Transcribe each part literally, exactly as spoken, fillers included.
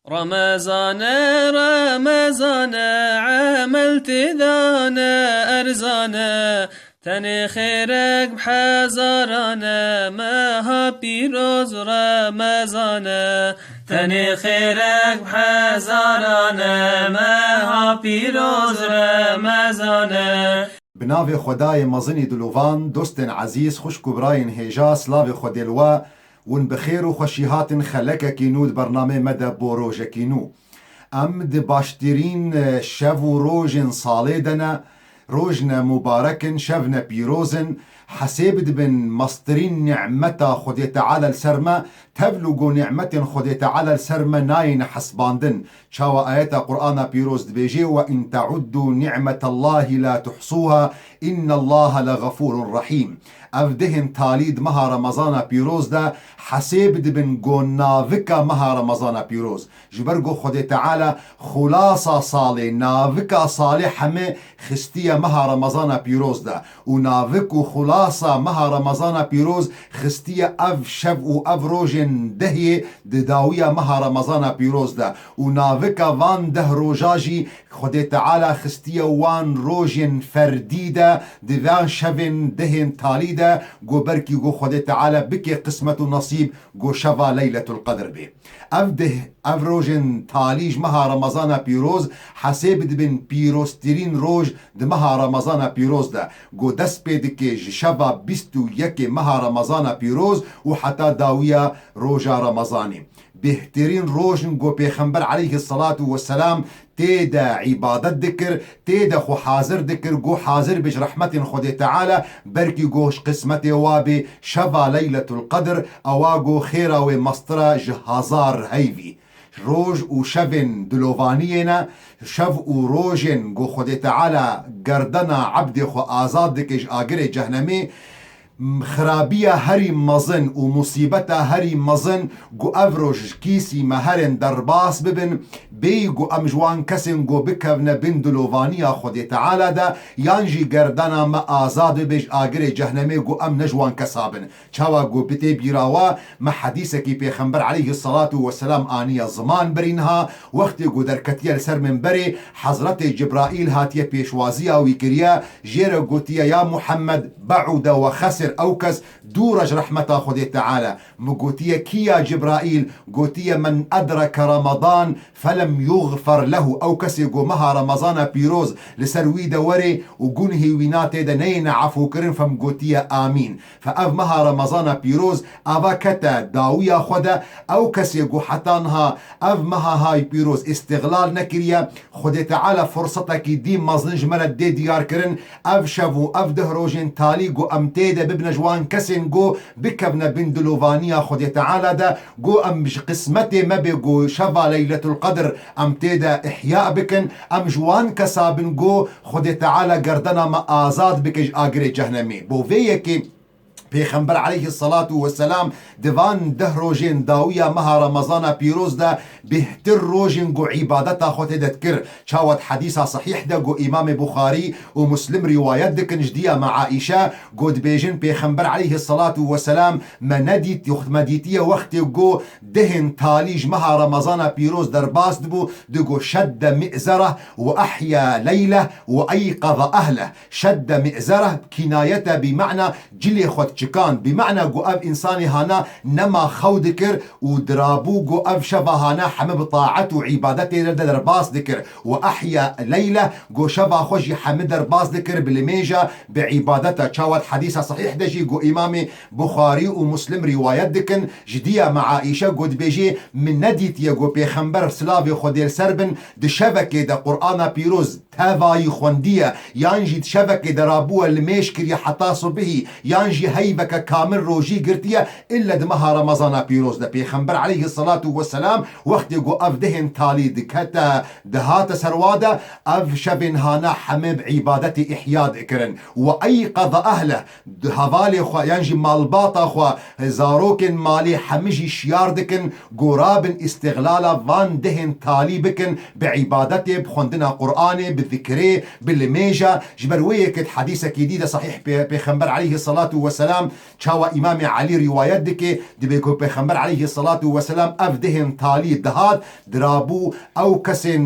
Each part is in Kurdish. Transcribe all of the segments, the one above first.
Remezane, Remezane, emel têdane erzane, tenê xêrek bi hezarane, meha pîroz Remezane. Tenê xêrek bi hezarane, meha pîroz Remezane. Bi navê Xwedayê mezinî dilovan, dostên ezîz, xwişk û birayên hêja, silavê Xwedê li we, hûn bi xêr û xweşî hatin xelekekî nû di bernameyê me de bo rojekî nû. Em di baştirîn, e, şev û rojên salê de ne, rojne mubarek in, şevne pîroz in, hesêb dibin mestirîn nîmeta Xwedê Teala li ser me, tevlû ku nîmetên Xwedê Teala li ser me nayêne hesbandin. Çawa ayeta Qur'ana pîroz dibêje, "Ve in teuddu ni'metallahî la tuhsuha, innallaha le gafûrun rahîm." Ev dehên talî di meha Remezana pîroz de hesêb dibin go navika meha Remezana pîroz. Ji ber ku Xwedê Teala xulasa salê, navika salê heme xistiye meha Remezana pîroz de. Û navik û xulasa meha Remezana pîroz xistiye ev şev û ev rojên dehê di dawiya meha Remezana pîroz de. Û navika van deh roja jî Xwedê Teala xistiye wan rojên ferdî de, di van şevên dehên talî de, go berkî go Xwedê Teala bike qismet û nesîb go şeva Leyletul Qedr bê. Ev deh, ev rojên talî ji meha Remezana pîroz hesêb dibin pîroztirîn roj di meha Remezana pîroz de, go dest pê dike ji şeva bîst û yekê meha Remezana pîroz û heta dawiya roja Remezanê. Bêhtirîn roj in go Pêxember aleyhisselatu vesselam tê de îbadet dikir, tê de xwe hazir dikir, go hazir be ji rehmetên Xwedê Teala, berkî go ji qismetê wa bê şeva Leyletul Qedr, ewa go xêra wê mestir e ji hezar heyvî. Roj û şevên dilovaniyê ne, şev û rojên go Xwedê Teala gerdena ebdê xwe azad dike ji agirê cehnemê, xirabiya herî mezin û musîbeta herî mezin ku ev roj ji kîsî me herên derbas bibin, bêyî ku em ji wan kesên ku bikevne bin dilovaniya Xwedê Teala de, yan jî gerdana me azad bibe ji agirê cehnemê ku em ne ji wan kesa bin. Çawa ku bi tê bîra we, me hedîsekî Pêxember aleyhisselatu vesselam aniye ziman birî niha, wextê ku derketiye li ser minberê, Hezretê Cibraîl hatiye pêşwaziya wî kiriye, jê re gotiye, "Ya Muhammed, be'ude ve xesir, ew kes dûr e ji rehmeta Xwedê Teala." Min gotiye, "Kî ya Cibraîl?" Gotiye, "Men edreke Ramadan felem yuğfer lehu." Ew kesê ku meha Remezana pîroz li ser wî de were û gunhê wî na tê de neyêne efûkirin, fem gotiye, "Amîn." Fe ev meha Remezana pîroz ava kete dawiya xwe de, ew kesê ku heta niha ev meha hay pîroz îstixlal nekiriye, Xwedê Teala fursetekî dî mezin ji me re dê diyar kirin, ev şev û ev deh rojên talî ku em tê de bibine ji wan kesên ku bikevne bin dilovaniya Xwedê Teala de, ku em ji qismetê me bê ku şeva Leyletul Qedr em tê de ihya bikin, em ji wan kesa bin ku Xwedê Teala gerdena me azad bike ji agirê cehnemê. Bo vê yekê Pêxember aleyhisselatu vesselam di van deh rojên dawiya meha Remezana pîroz de bêhtir rojên ku îbadeta xwe tê de dikir. Çawa di hedîsa sehîh de ku Îmamê Buxarî û Muslim rîwayet dikin ji diya me Aîşe, ku dibêjin Pêxember aleyhisselatu vesselam me nedît, yoxd me dîtiye wextê ku dehên talî ji meha Remezana pîroz derbas dibû, digo, "Şedde mi'zereh ve ehya leyleh ve eyqaza ehleh." Şedde mi'zereh kînayet e, bi ma'na cilê xwe diçikan. Bi ma'na ku ev însanê hana nema xew dikir û dirabû ku ev şeva hana heme bi taet û îbadetê de derbas dikir. Ve ehya leyleh, ku şeva xwe jî heme derbas dikir bi limêja, bi îbadeta. Çawa di hedîsa sehîh de jî ku Îmamê Buxarî û Muslim rîwayet dikin, ji diya me Aîşe ku dibêjê, "Min nedîtiye ku Pêxember silavê Xwedê li ser bin di şevekê de Qur'ana pîroz tevayî xwendiye, yan jî di şevekê de rabûye limêj kiriye heta subihî, yan jî heyveke kamil rojî girtiye, ille di meha Remezana pîroz de." Pêxember aleyhisselatu vesselam wextê ku ev dehên talî dikete, dihate ser wa de, ev şevên hana heme bi îbadetê ihya dikirin. Ve eyqaza ehleh, di hevalê xwe yan jî malbata xwe, zarokên malê hemî jî şiyar dikin, ku rabin îstixlala van dehên talî bikin, bi îbadetê, bi xwendina Qur'anê, bi zikirê, bi limêja. Ji ber wê yekê di hedîsekî dî de sehîh pê-, Pêxember aleyhisselatu vesselam Çawa Îmamê Elî rîwayet dike, dibê ku Pêxember aleyhisselatu vesselam ev dehên talî dihat, dirabû ew kesên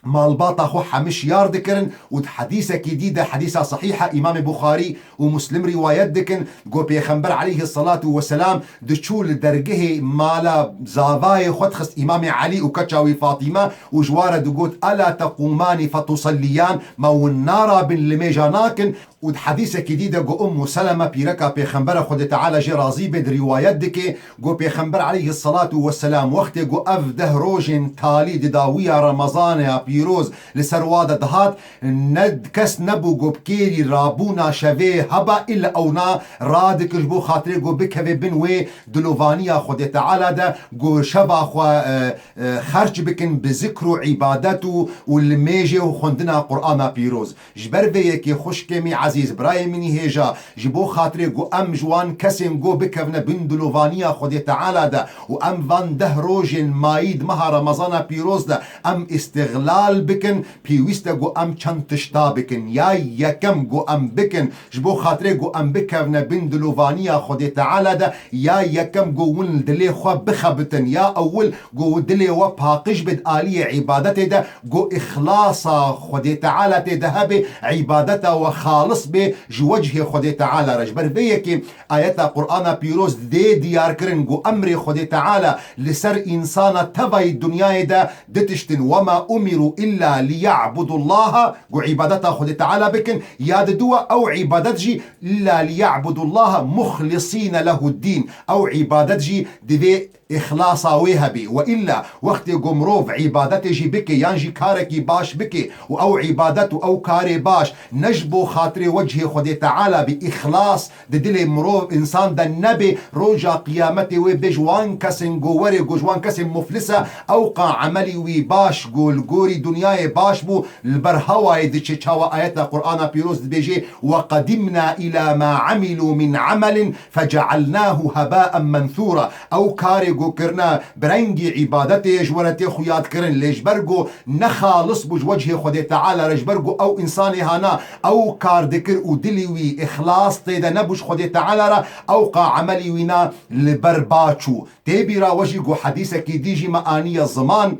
malbata xwe hemî şiyar dikirin û di hedîsekî dî de, hedîsa sehîh e, Îmamê Buxarî û Muslim rîwayet dikin, ku Pêxember aleyhisselatu vesselam diçû li dergehê mala zavayê xwe dixist Îmamê Elî û keça wî Fatîme û ji wan re digot, "Ela teqûmani fetuselliyan?" Ma hûn narabin limêja nakin? Û di hedîsekî dî de ku Ummu Seleme pîreka Pêxembera Xwedê Teala jê razî bê di rîwayet dike, ku Pêxember aleyhisselatu vesselam wextê ku ev deh rojên talî di dawiya Remezanê ya pîroz li ser wa de dihat, ne kes nebû ku bi kêrî rabûna şevê heba îlla ewna radikir ji bo xatirê ku bikeve bin wê dilovaniya Xwedê Teala de, ku şeva xwe, e, e, xerç bikin bi zikr û îbadet û, û limêjê û xwendina Qur'ana pîroz. Ji ber vê yekê xwişkê min ezîz, birayê min î hêja, ji bo xatirê ku em ji wan kesên go bikevine bin dilovaniya Xwedê Teala de û em van deh rojên mayî di meha Remezana pîroz de em îstixlal bikin, pêwîst e ku em çend tişta bikin. Ya yekem ku em bikin, ji bo xatirê ku em bikevine bin dilovaniya Xwedê Teala de, ya yekem ku win dilê xwe bixebitin, ya ewil ku dilê we paqij be di aliyê îbadetê de, ku îxlasa Xwedê Teala tê de hebe, îbadeta we xalis be ji wechê Xwedê Teala re. Ji ber vê yekê ayeta Qur'ana pîroz dê diyar kirin ku emrê Xwedê Teala li ser însana tevayî dinyayê de du tişt in, "Wema umiru illa liya'budullaha", ku îbadeta Xwedê Teala bikin, ya diduwa ew îbadet jî, "illa liya'budullaha muxlisîne lehuddîn", ew îbadet jî divê îxlasa wê hebî. We îlla wextê ku mirov îbadetê jî bike yan jî karekî baş bike û ew îbadet û ew karê baş ne ji bo xatirê wechê Xwedê Teala bî, îxlas di dilê mirov, însan de nebe, roja qiyametê wê bê ji wan kesên ku werê ku ji wan kesên muflis e, ewqa emelî wî baş ku li gorî dinyayê baş bû, li ber hewayê diçe. Çawa ayeta Qur'ana pîroz dibêje, "Ve qedimna ila ma amilu min amelin fecealnahu hebaen menthura." Ew karê ku kirine bi rengî îbadetê ye ji we re tê xwe yad kirin, lê ji ber ku ne xalis bû ji wechê Xwedê Teala re, ji ber ku ew însanê hana ew kar dikir û dilî wî îxlas tê de nebû ji Xwedê Teala re, ewqa emelî wî na li ber ba çû. Tê bîra we jî ku hedîsekî dî jî me aniye ziman,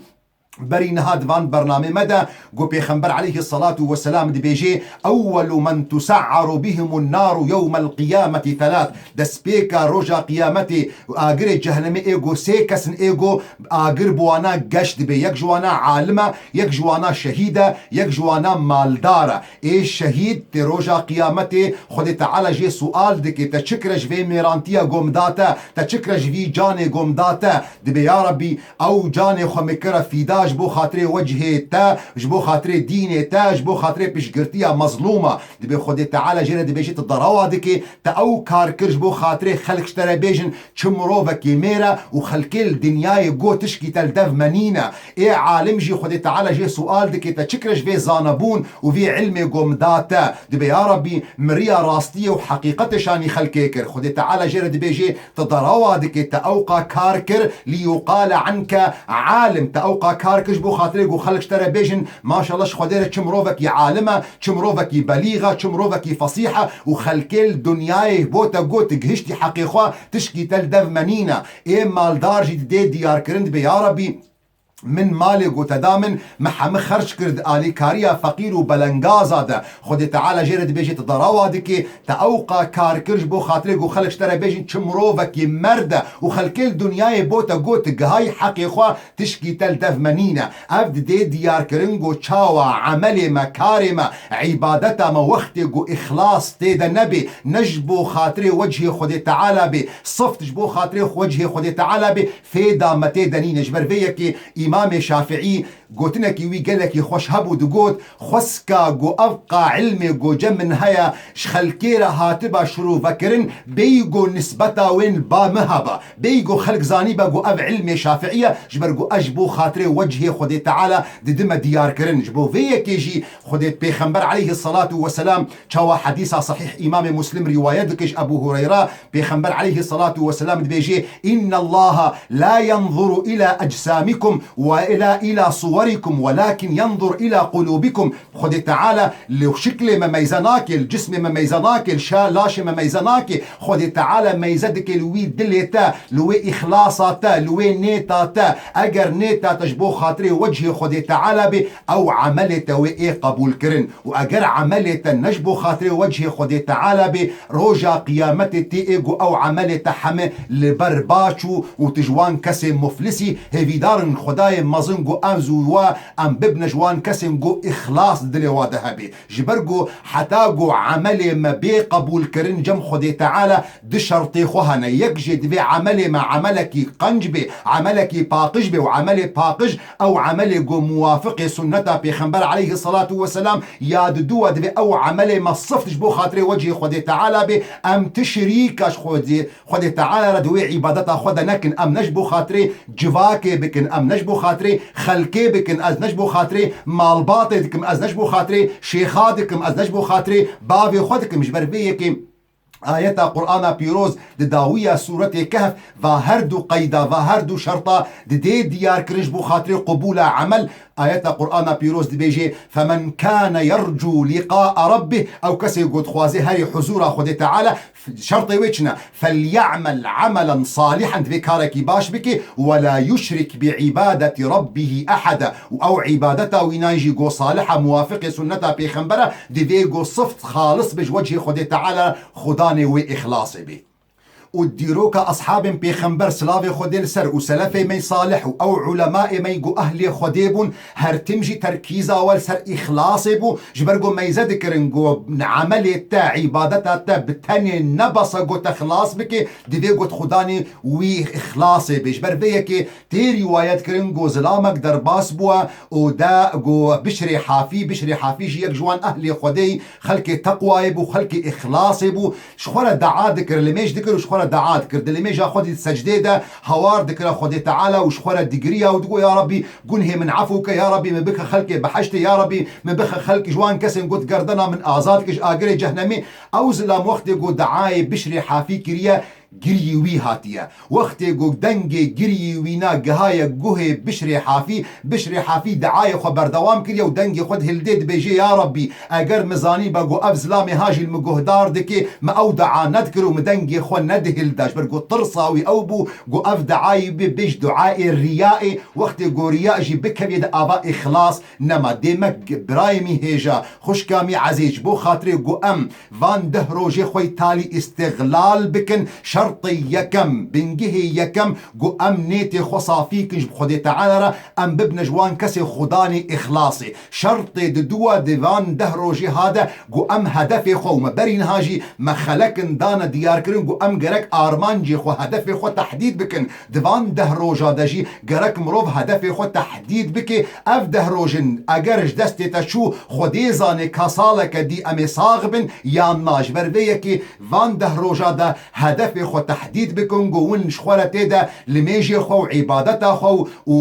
berî niha di van bernamê me de ku Pêxember aleyhisselatu vesselam dibêje, "Ewwelu men tuse'aru bihimun naru yewmel qiyameti thelâth." Destpêka roja qiyametê agirê cehennemê ê ku sê kes in, ê ku agir bi wana geş dibe. Yek ji wana alim e, yek ji wana şehîd e, yek ji wana maldar e. Ê şehîd tê roja qiyametê Xwedê Teala jê sual dike, "Te çi kire ji vê mêrantiya ku min da te? Te çi kire ji vî canê ku min da te?" Dibê, "Ya Rabbî, ew canê xwe min kire fîda ji bo xatirê wechê te, ji bo xatirê dînê te, ji bo xatirê piştgirtiya mezlûma." Dibê Xwedê Teala jê re dibêje, "Tu derewa dikê, te ew kar kir ji bo xatirê xelk ji te re bêjin, çi mirovekî mêr e û xelkê li dinyayê got tişkî te li dev me nîne." Ê alim jî Xwedê Teala jê sual dike, "Te çi kire ji vê zanebûn û vî ilmê ku min da te?" Dibê, "Ya Rabbî, min riya rastiyê û heqîqetê şanî xelkê kir." Xwedê Teala jê re dibêje, "Tu derewa dikê, te ewqa kar kir, li yuqale anke alim, te ewqa kar kir ji bo xatirê ku xelk ji te re bêjin, maşallah ji Xwedê re çi mirovekî alim e, çi mirovekî belîx e, çi mirovekî fesîh e û xelkê li dinyayê bo te got gihiştî heqê xwe, tişkî te li dev me nîne." Ê maldar jî didê diyar kirin, dibê, "Ya Rabbî, min malê ku te da min, min hemî xerc kir di alîkariya feqîr û belengaza de." Xwedê Teala jê re dibêje, "Tu derewa dikê, te ewqa kar kir ji bo xatirê ku xelk ji te re bêjin çi mirovekî merd e û xelkê li dinyayê bo te got gihayî heqê xwe, tişkî te li dev me nîne." Ev didê diyar kirin ku çawa emelê me, karê me, îbadeta me wextê ku îxlas tê de nebê, ne ji bo xatirê wechê Xwedê Teala bê, sift ji bo xatirê wechê Xwedê Teala bê, fêda me tê de nîne. Ji ber vê yekê Îmamê Şafiî gotinekî wî gelekî xweş hebû, digot, "Xweska ku ev qa ilmê ku cem min heye, ji xelkê re hatiba şirovekirin, bêyî ku nisbeta wê li ba min heba, bêyî ku xelk zanîbe ku ev ilmê Şafiî ye, ji ber ku ez ji bo xatirê wechê Xwedê Teala didime diyar kirin." Ji bo vê yekê jî Xwedê Pêxember aleyhisselatu vesselam, çawa hedîsa sehîh Îmamê Muslim rîwayet dike ji Ebû Hureyra, Pêxember aleyhisselatu vesselam dibêje, "Innallaha la yanzuru ila ecsamîkum ve la ila suwarikum." suwerikum welakin yanzur ila qulubikum. Xwedê Teala li şiklê me meyze nake, li cismê me meyze nake, li şa-, laşê me meyze nake. Xwedê Teala meyze dike li wî dilê te, li wê îxlasa te, li wê nêta te. Eger nêta te ji bo xatirê wecihê Xwedê Teala bê, ew emelê te wê ê qebûlkirin. Û eger emelê te ne ji bo xatirê wecihê Xwedê Teala bê, roja qiyametê tê ê ku ew emelê te heme li ber ba çû û tu ji wan kesê muflisî. Hêvîdar in Xwedayê mezin ku ez û we em bibine ji wan kesên ku îxlas di dilê wa de hebe. Ji ber ku heta ku emelê me bê qebûlkirin cem Xwedê Teala, du şertê xwe hene. Yek jê divê emelê me emelekî qenc bê, emelekî paqij bê û emelê paqij ew emelê ku muwafiqê sunneta Pêxember aleyhisselatu vesselam ya diduwa divê ew emelê me sift ji bo xatirê wecihê Xwedê Teala bê. Em ti şirîka ji Xwedê, Xwedê Teala re di wê îbadeta xwe de nekin. Em ne ji bo xatirê civakê bikin, em ne ji bo xatirê xelkê bikin, ez ne ji bo xatirê malbatê dikim, ez ne ji bo xatirê şêxa dikim, ez ne ji bo xatirê bavê xwe dikim. Ji ber vê yekê ayeta Qur'ana Pîroz di dawiya Sûretê Kehf va her du qeyda, va her du şerta didê diyarkirin ji bo xatirê qubûla emel. Ayeta Qur'ana Pîroz dibêje, "Femen kâne yercû liqâ'a rabbih", ew kesê ku dixwaze herî huzûra Xwedê Teala, f-, şertê wê çi ne? "Felya'mel amelen salihan", divê karekî baş bike, "Ve la yuşrik bi ibadeti rabbihi ehada", û ew îbadeta wînan jî ku saliha muwafiqê sunneta Pêxembera, divê ku sift xalis be ji wecihê Xwedê Teala, xudanê wê îxlasê bê. Û dîroka eshabên Pêxember, silavê Xwedê li ser, û selefê me salih û ew ulemaê me ku ehlê Xwedê bûn, her tim jî terkîza we li ser îxlasê bû, ji ber ku meyze dikirin ku emelê te, îbadeta te bi tenê ne bes e ku te xilas bike, divê ku xudanê wî îxlasê bê. Ji ber vê yekê tê rîwayet kirin ku zilamek derbas bûye û de ku Bişrê Hafî, Bişrê Hafî jî yek ji wan ehlê Xwedê, xelkê teqwayê bû, xelkê îxlasê bû, ji xwe re dua dikir, limêj dikir û ji xwe re dua dikir. Di limêja xwe dî di secdê de hawar dikira Xwedê Teala û ji xwe re digiriya û digot, "Ya Rabbî, gunhê min efû ke, ya Rabbî, min bike xelkê behiştê, ya Rabbî, min bike xelk ji wan kesên got gerdena min azad ke ji agirê cehnemê." Ew zilam wextê got duayê Bişrê Hafî kiriye, girî wî hatiye. Wextê ku dengê girî wîna gihaye guhê Bişrê Hafî, Bişrê Hafî diayê xwe berdewam kiriye û dengê xwe dihilde dibêje, "Ya Rabbî, eger min zanîba ku ev zilamê ha jî li min guhdar dike, min ew dua nedikir û min dengê xwe nedihilda." Ji ber ku tirsa wî ew bû ku ev duayê bê, bê ji duayê riyayê, wextê ku riya jî bikevê di ava îxlas nema. Dê me birayê min hêja, xwişka min ezîz, ji bo xatirê ku em van deh rojê xwe yî talî îstixlal bikin. Şertê yekem, bingehê yekem, ku em nêtê xwe safî kin ji Xwedê Teala re, em bibine ji wan kesê xudanê îxlasê. Şertê diduwa di van deh rojê ha de, ku em hedefê xwe, û me berî niha jî me xelekin dane diyarkirin, ku em gerek armancê xwe, hedefê xwe tehdîd bikin. Di van deh roja de jî gerek mirov hedefê xwe tehdîd bike. Ev deh roj in, eger ji destê te çû, Xwedê zane ka saleke dî em ê sax bin yan na. Ji ber vê yekê van deh roja de hedefê xwe tehdîd bikin, ku win ji xwe re tê de limêjê xwe û îbadeta xwe û, û,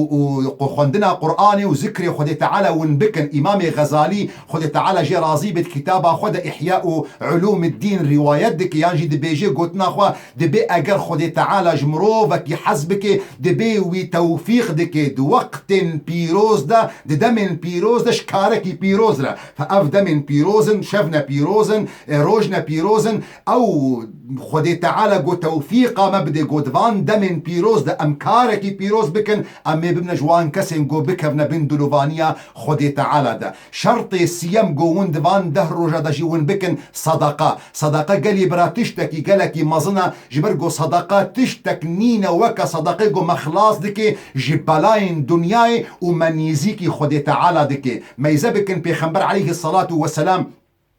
û xwendina Qur'anê û zikrê Xwedê Teala win bikin. Îmamê Xezalî, Xwedê Teala jê razî bê, di kitaba xwe de Îhya û Ulûmiddîn rîwayet dike, yan jî dibêje gotina xwe, dibê eger Xwedê Teala ji mirovekî hez bike, dibê wî tewfîq dike di wextên pîroz de, di demên pîroz de ji karekî pîroz re. Fe ev demên pîroz in, şevne pîroz in, e, rojne pîroz in. Ew Xwedê Teala got tewfîqa me bide, got di van demên pîroz de em karekî pîroz bikin, em ê bibine ji wan kesên got bikevne bin dilovaniya Xwedê Teala de. Şertê siyem ku win di van deh roja de jî win bikin sedeqa. Sedeqa gelî bira tiştekî gelekî mezin e, ji ber ku sedeqa tiştek nîne weke sedeqê ku me xilas dike ji belayên dinyayê û me nêzîkî Xwedê Teala dike. Meyze bikin Pêxember aleyhisselatu vesselam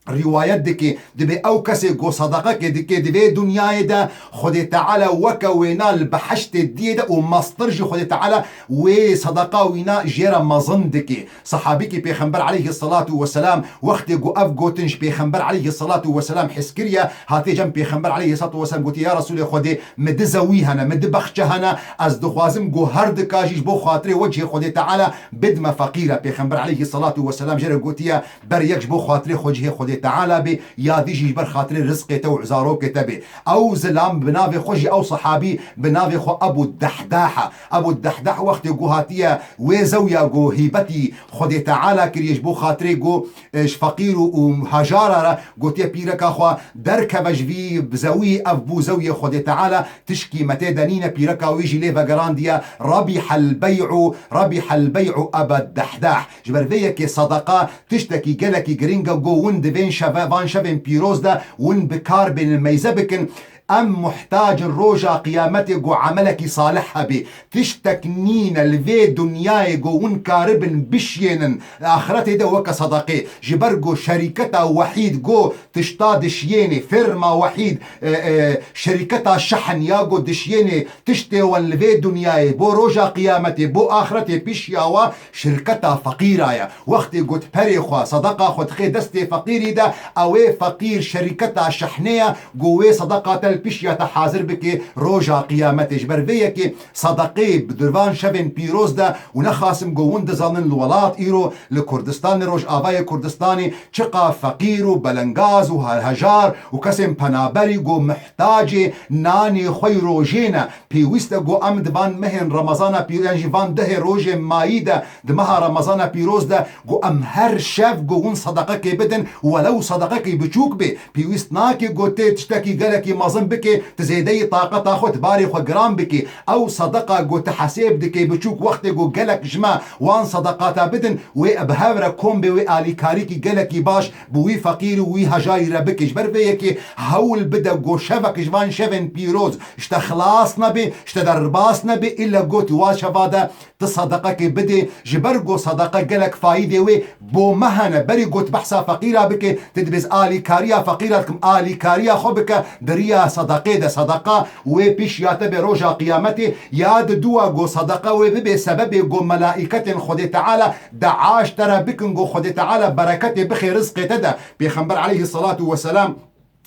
rîwayet dike, dibê ew kesê ku sedeqekê dike di vê dinyayê de Xwedê Teala weke wêna li behiştê diyê de û mestir jî Xwedê Teala wê sedeqa wîna jê re mezin dike. Sehabîkî Pêxember aleyhisselatu vesselam wextê ku ev gotin ji Pêxember aleyhisselatu vesselam his kiriye, hatiye cem Pêxember aleyhisselatu vesselam gotiye, "Ya Resûlê Xwedê, min du zewî hene, min du baxçe hene, ez dixwazim ku her dika jî ji bo xatirê wecihê Xwedê Teala bidime feqîre." Pêxember aleyhisselatu vesselam jê re gotiye, "Ber yek ji bo xatirê xwe cihê Xwedê Teala bê, ya dî jî ji ber xatirê rizqê te û zarokê te bê. Ew zilam bi navê xwe jî, ew sehabî bi navê xwe Ebû Dehdah e. Ebû Dehdah wextê ku hatiye wê zewya ku hîbetî Xwedê Teala kiriye ji bo xatirê ku, e, ji feqîr û, û hejara re gotiye pîreka xwe, derkeve ji vî zewî, ev bû zewiyê Xwedê Teala, tişkî me tê de nîne, pîreka wî jî lê vegerandiye, "Rebîhel bey'u, rebîhel bey'u Eba Dehdah." Ji ber vê yekê sedeqa tiştekî gelekî giring e, ku win di vên şeve-, van şevên pîroz de win bi kar bênin, meyze bikin. Em muhtac in roja qiyametê ku emelekî salih hebê. Tiştek nîne li vê dinyayê ku win karibin bişiyênin, axretê de weke sedeqê. Ji ber ku şerîketa wehîd ku tişta dişiyênê, firma wehîd, e, e, şerîketa şehn ya ku dişiyênê tiştê wan li vê dinyayê, bo roja qiyametê, bo axretê pişiya wa, şirketa feqîra ye. Wextê ku tu perê xwe, sedeqa xwe dixê destê feqîrî de, ew ê feqîr şerîketa şehnê ye, ku wê sedeqa te li pişiya te hazir bike roja qiyametê. Ji ber vê yekê sedeqê bi durvan şevên pîroz de û nexasim ku hûn dizanin li welat îro, li Kurdistanê, Rojavayê Kurdistanê, çiqa feqîr û belengaz û he-, hejar û kesên penaberî ku muhtacê nanê xwe yî rojê ne. Pêwîst e ku em di van mehên Remezana pî-, yan jî van dehê rojên mayî de, di meha Remezana pîroz de, ku em her şev ku hûn sedeqekê bidin, welew sedeqekî biçûk bê. Pêwîst nake ku tê tiştekî gelekî mezin bikê, tu zêdeyî taqeta xwe, tu barê xwe giran bikê. Ew sedeqa ku tu hesêb dikê biçûk, wextê ku gelek ji me wan sedeqata bidin, wê bi hev re kom bê, wê alîkarîkî gelekî baş bi wî feqîr û wî hejarî re bike. Ji ber vê yekê hewl bide ku şevek ji van şevên pîroz ji te xilas nebe, ji te derbas nebe, îlle ku tu wa şeva de tu sedeqekê bidê, ji ber ku sedeqe gelek fayîdê wê bo me hene. Berî ku tu behsa feqîra bike, tu dibê ez alîkariya feqîra dikim, alîkariya xwe bike di riya sedeqê de. Sedeqa wê pişiya te bê roja qiyametê, ya diduwa ku sedeqa wê bibe sebebê ku melaîketên Xwedê Teala de'a ji te re bikin ku Xwedê Teala bereketê bixê rizqê te de. Pêxember aleyhisselatu vesselam,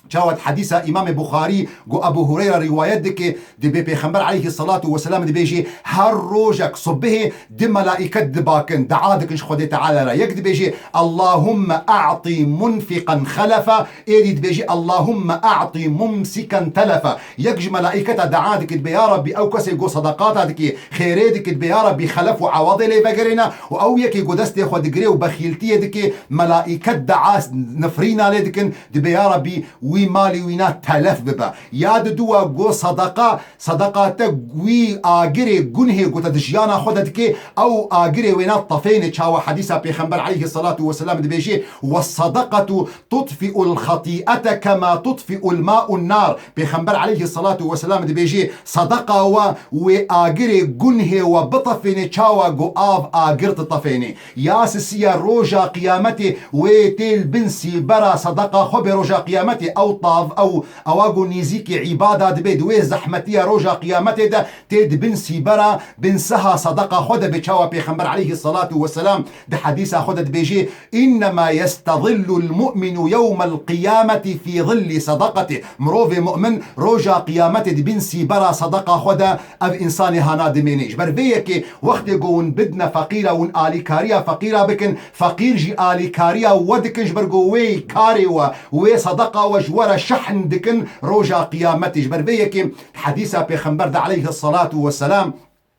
çawa di hedîsa Îmamê Buxarî ku Ebû Hureyra rîwayet dike, dibê Pêxember aleyhisselatu vesselam dibêjê, her rojek subihê di melaîket dibakin, dua dikin ji Xwedê Teala re. Yek dibêjê, "Allahumme a'ti munfiqan xelefa", êdî dibêjê, "Allahumme a'ti mumsikan telefa." Yek ji melaîketa dua dike, dibê, "Ya Rabbî, ew kesê ku sedeqata dike, xêrê dike", dibê, "Ya Rabbî, xelef û ewadê lê vegerêne." Û ew yekê ku destê xwe digirê û bexîltiyê dike, melaîket dua nifrîna lê dikin, dibê, "Ya Rabbî, wî malî wîna telef bibe." Ya diduwa ku sedeqa, sedeqa te wî agirê gunhê ku te di jiyana xwe de dikê, ew agirê wêna tefêne, çawa hedîsa Pêxember aleyhisselatu vesselam dibêjê, "Vessedaqatu tutfi'ul xetî'ete kema tutfi'ul ma'un nar." Pêxember aleyhisselatu vesselam dibêjê, sedeqa we wê agirê gunhê we bitefêne, çawa ku av agir ditefêne. Ya sisiya roja qiyametê wê tê li bin sîbera sedeqa xwe bê roja qiyametê. Ew tav, ew, ewa ku nêzîkî îbada dibe, di wê zehmetiya roja qiyametê de tê di bin sîbera, bin seha sedeqa xwe de bê, çawa Pêxember aleyhisselatu vesselam di hedîsa xwe de dibêjê, "Innema yestezillul mu'minu yewmel qiyameti fî zilli sedaqetî." Mirovê mu'min roja qiyametê di bin sîbera sedeqa xwe de ev însanê hana dimênê. Ji ber vê yekê wextê ku hûn bidine feqîra, hûn alîkariya feqîra bikin, feqîr jî alîkariya we dikin, ji ber ku wê karê we, wê sedeqa we ji we re şehn dikin roja qiyametê. Ji ber vê yekê hedîsa Pêxember de aleyhisselatu vesselam,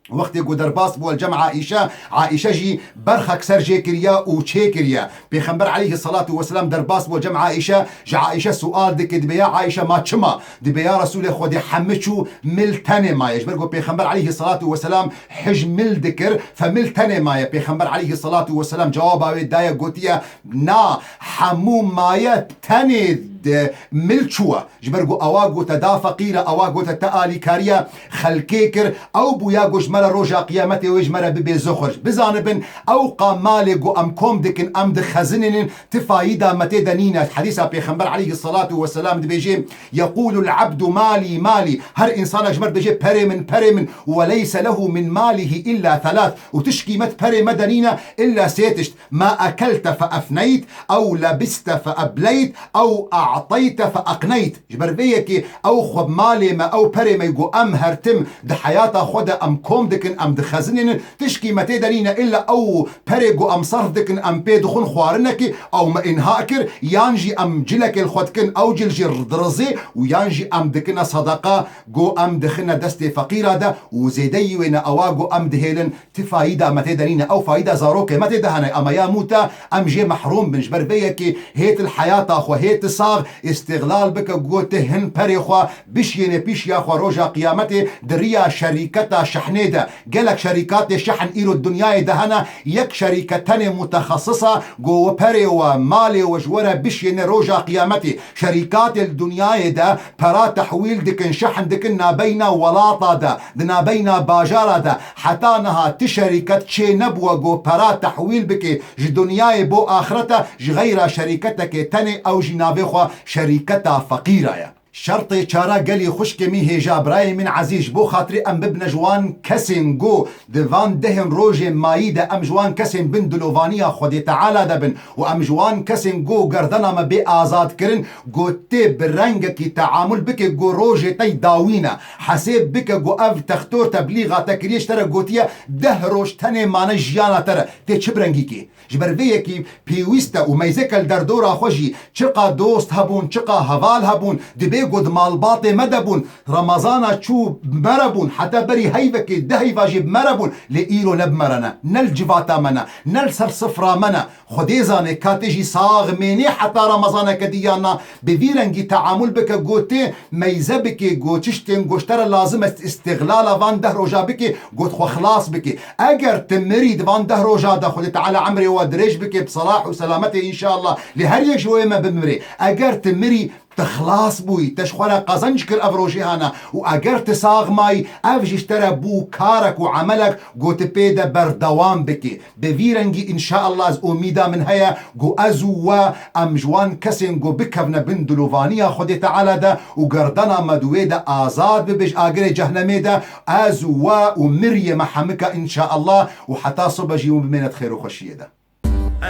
wextê ku derbas bû el cem Aîşe, Aîşe jî berxek ser jê kiriye û çê kiriye. Pêxember aleyhisselatu vesselam derbas bû cem Aîşe, ji Aîşe sual dike, dibê, "Ya Aîşe, ma çima?" Dibê, "Ya Resûlê Xwedê, hemû çû, mil tenê maye." Ji ber ku Pêxember aleyhisselatu vesselam hij mil dikir, fe mil tenê maye. Pêxember aleyhisselatu vesselam cewaba wê daye, gotiye, "Na, hemû maye, tenê de mil çûye." Ji ber ku ewa gote da feqîr e, ewa gote te alîkariya xelkê kir, ew bûya ku ji me re roja qiyametê wê ji me re bibê zuxur. Bizanibin, ew qa malê ku em kom dikin, em dixezinînin, ti fayîda me tê de nîne. Hedîsa Pêxember aleyhisselatu vesselam dibêjê, "Yeqûlul abdu malî, malî." Her însanek ji me re dibêjê, "Perê min, perê min." "Ve leyse lehu min malîhî illa thelath." Û tişkî me di perê me de nîne illa sê tişt. "Ma ekelte fe efneyt, ew lebiste fe ebleyt, ew عطيت فأقنيت. Ji ber vê yekê ew xwe malê me, ew perê me ku em her tim di heyata xwe de em kom dikin, em dixezinînin, tişkî me tê de nîne, illa ew perê ku em serf dikin, em pê dixwin xwarinekê, ew me înha kir, yan jî em cilekê li xwe dikin, ew cil jî dirizê û yan jî em dikine sedeqa, ku em dixine destê feqîra de û zêdeyî wê ne ewa ku em dihêlin, ti fayîda me tê de nîne, ew fayîda zarokê me tê de hene, ama ya mû te em jê mehrûm bin. Ji ber vê yekê hêt li heyata xwe, hêt li sax îstîxlal bike, ku ti hin perê xwe bişiyêne pîşiya xwe roja qiyametê di riya şerîketa şehnê de. Gelek şerîkatê şehn îro di dinyayê de hene, yek şerîket tenê mutexesis e, ku we perê we, malê we ji we re bişiyêne roja qiyametê. Şerîkatê li dinyayê de pera tehwîl dikin, şehn dikin nabeyna welata de, di nabeyna bajara de. Heta niha ti şerîket çê nebûwe ku pera tehwîl bike ji dinyayê bo axirete, ji xeyra şerîketekê tenê ew jî navê xwe şerîketa feqîra ye. Şertê çara gelî xwişkê min hêja, birayê min ezîz, ji bo xatirê em bibine ji wan kesên ku di van dehên rojên mayî de em ji wan kesên bin dilovaniya Xwedê Teala de bin û em ji wan kesên ku gerdena me bê azad kirin, ku tê bi rengekî teamul bike ku rojê te dawîn e. Hesêb bike ku ev textor teblîxa te kiriye ji te re gotiye deh roj tenê mane jiyana te re. Tê çi bi rengî kê? Ji ber vê yekî pêwîst e û meyzeke li derdora xwe jî çiqa dost hebûn, çiqa heval hebûn, dibê ku di malbatê me de bûn, Remezana çû bi me re bûn, heta berî heyvekê, du heyva jî bi me re bûn, lê îro ne bi me re ne, ne li civata me ne, ne li ser sifra me ne. Xwedê zane ka tê jî sax mênê heta Remezaneke dî yan na. Bi vî rengî teamul bike, ku tê meyze bike, ku tiştên ku ji te re lazim e îstîxlala van deh roja bike, ku xwe xilas bike. Eger tu mirî di van deh roja de Xwedê Teala emrê we dirêj bike bi selah û selametê înşallah, lê her yek ji wê me bimire. Eger tu mirî, tu xilas bûyî, te ji xwe re qezenc kir ev rojê hana û eger tu sax mayî, ev jî ji te re bû karek û emelek ku tu pê de berdewam bikî. Bi vî rengî înşallah ez umîda min heye ku ez û we em ji wan kesên ku bikevne bin dilovaniya Xwedê Teala de û gerdena me di wê de azad bibe ji agirê cehnemê de, ez û we û miriyê me hemika înşallah û heta sibe jî hûn bimêne di xêr û xweşiyê de.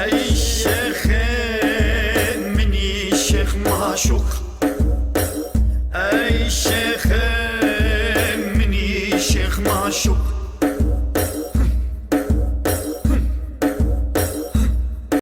Ey şêxê minî şêx maşûq.